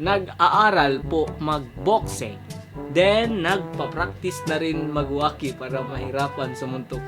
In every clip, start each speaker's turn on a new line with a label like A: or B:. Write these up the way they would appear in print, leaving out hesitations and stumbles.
A: Nag-aaral po mag-boxing. Then, nagpa-practice na rin magwaki para mahirapan sa muntok.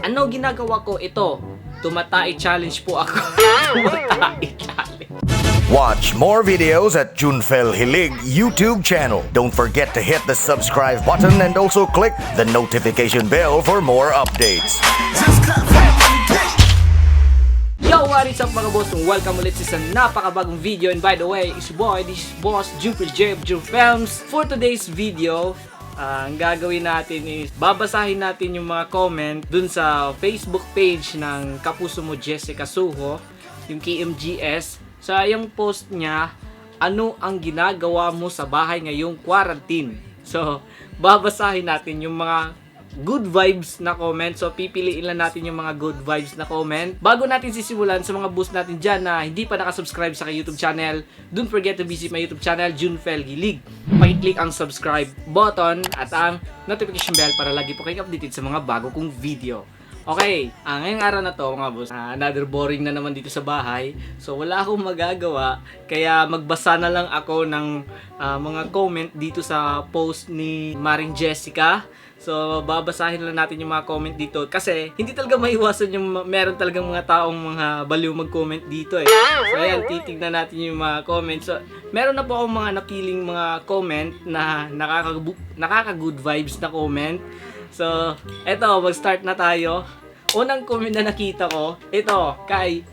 A: Ano ginagawa ko ito? Tumatai challenge po ako. Tumatai challenge.
B: Watch more videos at Junfel Hilig YouTube channel. Don't forget to hit the subscribe button and also click the notification bell for more updates.
A: Yo, what is up, mga boss? Welcome ulit sa isang napakabagong video. And by the way, it's your boy, this is Boss Junfel J of Jun Films. For today's video, ang gagawin natin is babasahin natin yung mga comment dun sa Facebook page ng Kapuso Mo Jessica Soho, yung KMGS. Sa yung post niya, "Ano ang ginagawa mo sa bahay ngayong quarantine?" So, babasahin natin yung mga good vibes na comment. So, pipiliin lang natin yung mga good vibes na comment. Bago natin sisimulan, sa mga boss natin dyan na hindi pa nakasubscribe sa aking YouTube channel, don't forget to visit my YouTube channel, Junfel Gilig. Pakiclick ang subscribe button at ang notification bell para lagi po kayong updated sa mga bago kong video. Okay, ngayong araw na to, mga boss, another boring na naman dito sa bahay. So wala akong magagawa, kaya magbasa na lang ako ng mga comment dito sa post ni Maring Jessica. So babasahin lang natin yung mga comment dito kasi hindi talaga maiwasan yung meron talagang mga taong mga baliw mag-comment dito eh. So ayan, titignan natin yung mga comment. So meron na po akong mga napiling mga comment na nakaka-good vibes na comment. So, eto, mag-start na tayo. Unang comment na nakita ko, ito, kay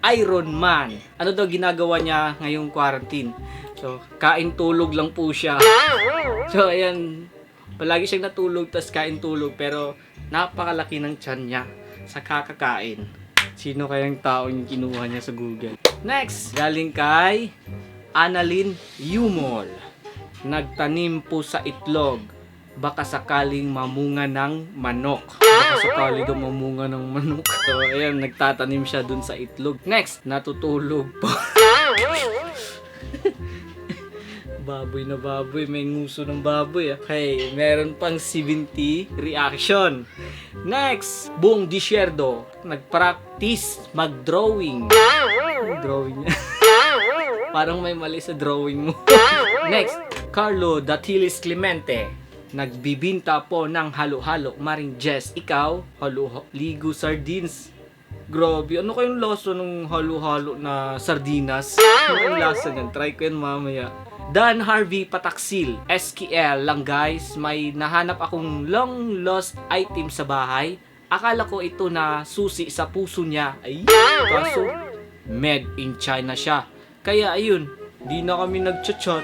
A: Iron Man. Ano daw ginagawa niya ngayong quarantine? So, kain tulog lang po siya. So, ayan, palagi siyang natulog, tas kain tulog, pero napakalaki ng tiyan niya sa kakakain. Sino kayang taong yung kinuha niya sa Google? Next, galing kay Annalyn Yumol. Nagtanim po sa itlog. Baka sakaling mamunga ng manok. Baka sakali daw mamunga ng manok. So, ayan, nagtatanim siya dun sa itlog. Next, natutulog po. Baboy na baboy, may nguso ng baboy. Ah. Okay, meron pang 70 reaction. Next, Buong Disyerdo, nagpractice mag-drawing. Ang drawing niya. Parang may mali sa drawing mo. Next, Carlo Datilis Clemente. Nagbibinta po ng halo-halo. Maring Jess, ikaw, halo ligo sardines. Grabe, ano kayong lasa ng halo-halo na sardinas? Ano kayong lasa niyan? Try ko yan mamaya. Dan Harvey Pataksil, SKL lang guys, may nahanap akong long lost item sa bahay. Akala ko ito na susi sa puso niya. Ay, kaso made in China siya. Kaya ayun, di na kami nagchat-chat.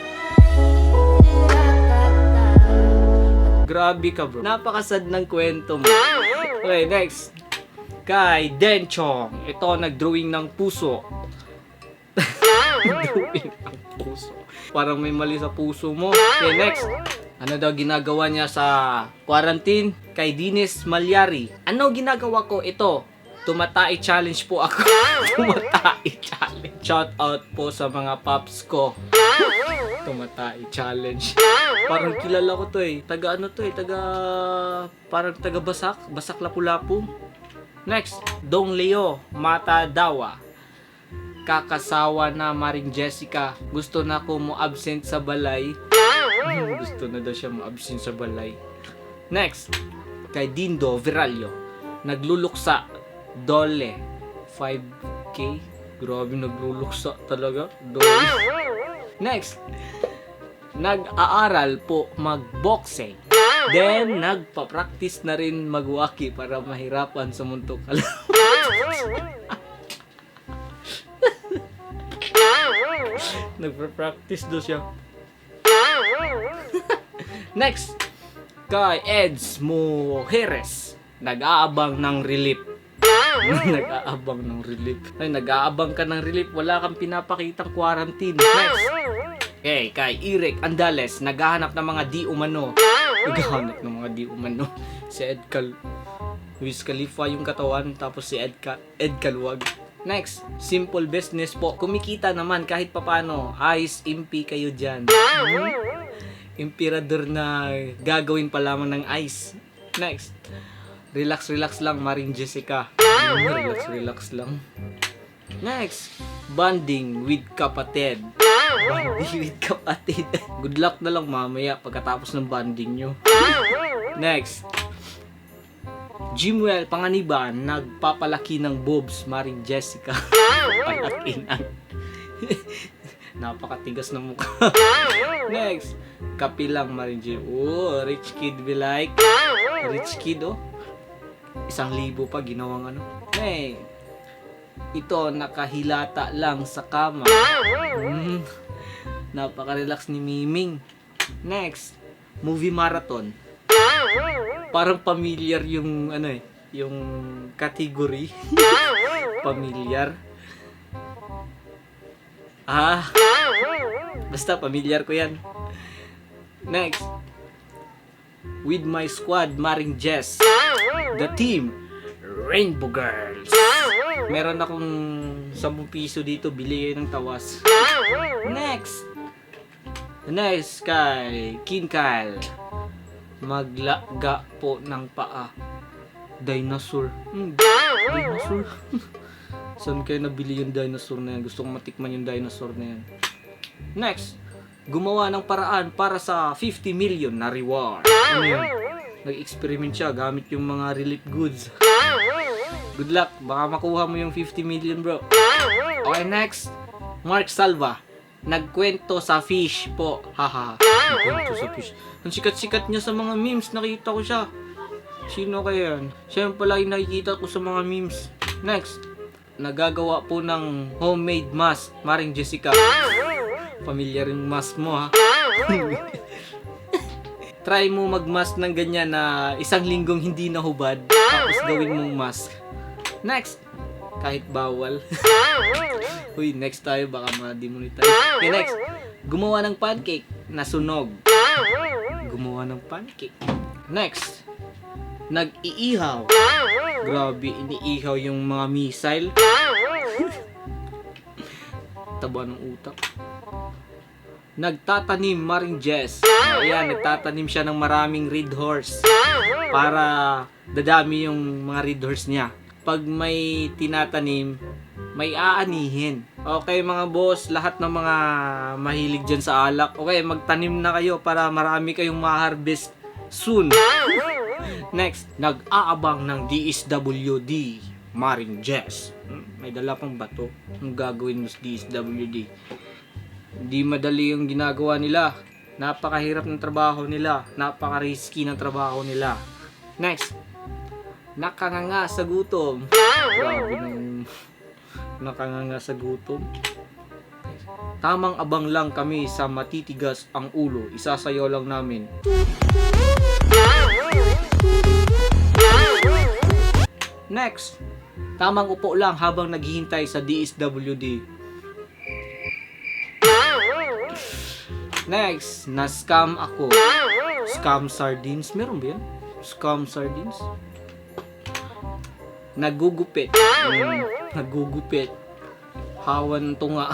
A: Grabe ka, bro. Napakasad ng kwento mo. Okay, next. Kay Denchong. Ito, nag-drawing ng puso. Drawing ng puso. Parang may mali sa puso mo. Okay, next. Ano daw ginagawa niya sa quarantine? Kay Dinis Malyari. Ano ginagawa ko ito? Tumatai challenge po ako. Tumatai challenge. Shout out po sa mga paps ko. Tumatai challenge. Parang kilala ko to eh. Taga ano to eh. Taga... Parang taga Basak. Basak Lapu-Lapu. Next, Dong Leo Mata Dawa. Kakasawa na Maring Jessica. Gusto na ko mo absent sa balay. Gusto na daw siya mo absent sa balay. Next, kay Dindo Viralio. Nagluluksa. Dole. 5K. Grabe, nagluluksa talaga. Dole. Next, nag-aaral po mag-boxing. Then, nagpa-practice na rin magwaki para mahirapan sa muntok. Nagpa-practice daw siya. Next, kay Eds Mujeres. Nag-aabang ng relief. Nag-aabang ng relief. Ay, nag-aabang ka ng relief. Wala kang pinapakitang quarantine. Next. Okay, kay Eric Andales, naghahanap ng mga di umano. Naghahanap ng mga di umano. Si Ed Cal Wiz Khalifa yung katawan, tapos si Ed Caluag. Next, simple business po. Kumikita naman kahit papano. Ice, impi kayo dyan. Emperador na gagawin pa lamang ng ice. Next, relax, relax lang, Maring Jessica. Relax, relax lang. Next, bonding with kapatid. Bonding with kapatid. Good luck na lang mamaya pagkatapos ng bonding nyo. Next. Jimuel Panganiban, nagpapalaki ng boobs, Maring Jessica. Palaki ng. Napakatigas ng mukha. Next. Kapilang Maring Jim. Oh, rich kid be like. Rich kid, oh. 1,000 pa ginawang ano. Hey. Ito, nakahilata lang sa kama. Napaka-relax ni Miming. Next, movie marathon. Parang familiar yung ano eh, yung category. Familiar. Ah. Basta familiar ko 'yan. Next. With my squad, Maring Jess. The team, Rainbow Girls. Meron akong 10 piso dito, bili kayo ng tawas. Next. Next kay King Kyle. Maglaga po ng paa. Dinosaur. Dinosaur. Saan kayo nabili yung dinosaur na yan? Gusto kong matikman yung dinosaur na yan. Next. Gumawa ng paraan para sa 50 million na reward. Ano yun? Nag-experiment siya gamit yung mga relief goods. Good luck. Baka makuha mo yung 50 million, bro. Okay, next. Mark Salva. Nagkwento sa fish po. Haha. Nagkwento sa fish. Ang sikat-sikat niya sa mga memes. Nakita ko siya. Sino kaya yan? Siya yung palagi nakikita ko sa mga memes. Next. Nagagawa po ng homemade mask. Maring Jessica. Familiar yung mask mo, ha. Try mo mag-mask ng ganyan na isang linggong hindi nahubad. Tapos gawin mong mask. Next. Kahit bawal. Uy, next tayo, baka ma-demonetize. Okay, next. Gumawa ng pancake na sunog. Gumawa ng pancake. Next. Nag-iihaw. Grabe, iniihaw yung mga missile. Taba ng utak. Nagtatanim, Maring Jess. Ayan, nagtatanim siya ng maraming red horse para dadami yung mga red horse niya. Pag may tinatanim, may aanihin. Okay, mga boss, lahat ng mga mahilig dyan sa alak, okay, magtanim na kayo para marami kayong ma-harvest soon. Next, nag-aabang ng DSWD, Maring Jess. May dala pang bato. Ang gagawin mo sa DSWD? Hindi madali yung ginagawa nila. Napakahirap ng trabaho nila. Napaka-risky ng trabaho nila. Next, nakanganga sa gutom. Grabe nung nakanganga sa gutom. Tamang abang lang kami sa matitigas ang ulo. Isasayaw lang namin. Next, tamang upo lang habang naghihintay sa DSWD. Next, na-scam ako. Scam sardines. Meron ba yan? Scam sardines? Nagugupit. Nagugupit. Hawan tunga.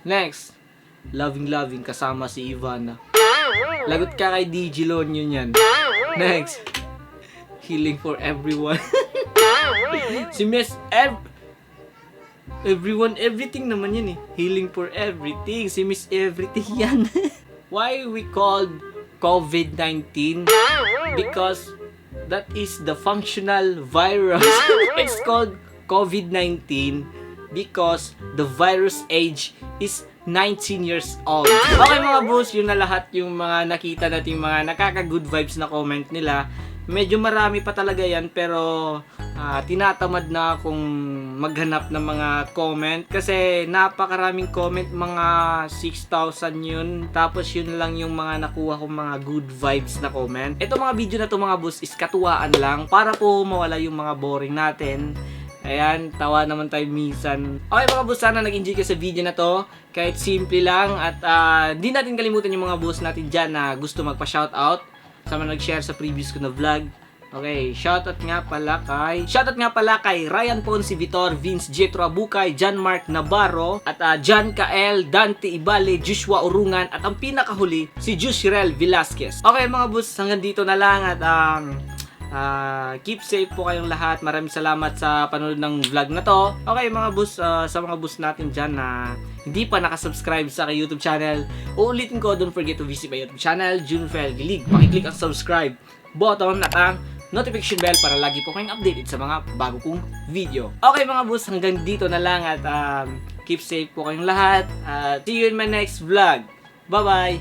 A: Next, loving loving kasama si Ivana. Lagot ka kay DJ Lon yun yan. Next, healing for everyone. Si Miss Everyone, everything naman yun eh. Healing for everything. Si Miss Everything yan. Why we called COVID-19? Because that is the functional virus. It's called COVID-19 because the virus age is 19 years old. Okay, mga boss, yun na lahat yung mga nakita natin mga nakaka-good vibes na comment nila. Medyo marami pa talaga yan, pero tinatamad na akong maghanap ng mga comment kasi napakaraming comment, mga 6,000 yun. Tapos yun lang yung mga nakuha kong mga good vibes na comment. Ito mga video na to, mga boss, is katuwaan lang para po mawala yung mga boring natin. Ayan, tawa naman tayo minsan. Okay, mga boss, sana nag-enjoy ka sa video na to. Kahit simple lang at di natin kalimutan yung mga boss natin dyan na gusto magpa-shoutout sa mga nag-share sa previous ko na vlog. Okay, shoutout nga pala kay Ryan Ponce Vitor, Vince Jetro Abukay, John Mark Navarro, at John Kael, Dante Ibale, Joshua Urungan, at ang pinakahuli, si Jusirel Velasquez. Okay, mga boss, hanggang dito na lang at keep safe po kayong lahat. Maraming salamat sa panonood ng vlog na to. Okay, mga boss, sa mga boss natin dyan na hindi pa nakasubscribe sa aking YouTube channel, uulitin ko, don't forget to visit my YouTube channel, Junfel Gilig. Pakiclick ang subscribe button at ang notification bell para lagi po kayong updated sa mga bago kong video. Okay, mga boss, hanggang dito na lang at keep safe po kayong lahat. At see you in my next vlog. Bye-bye!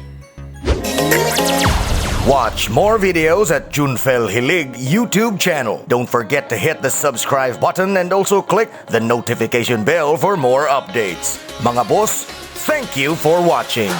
B: Watch more videos at Junfel Hilig YouTube channel. Don't forget to hit the subscribe button and also click the notification bell for more updates. Mga boss, thank you for watching.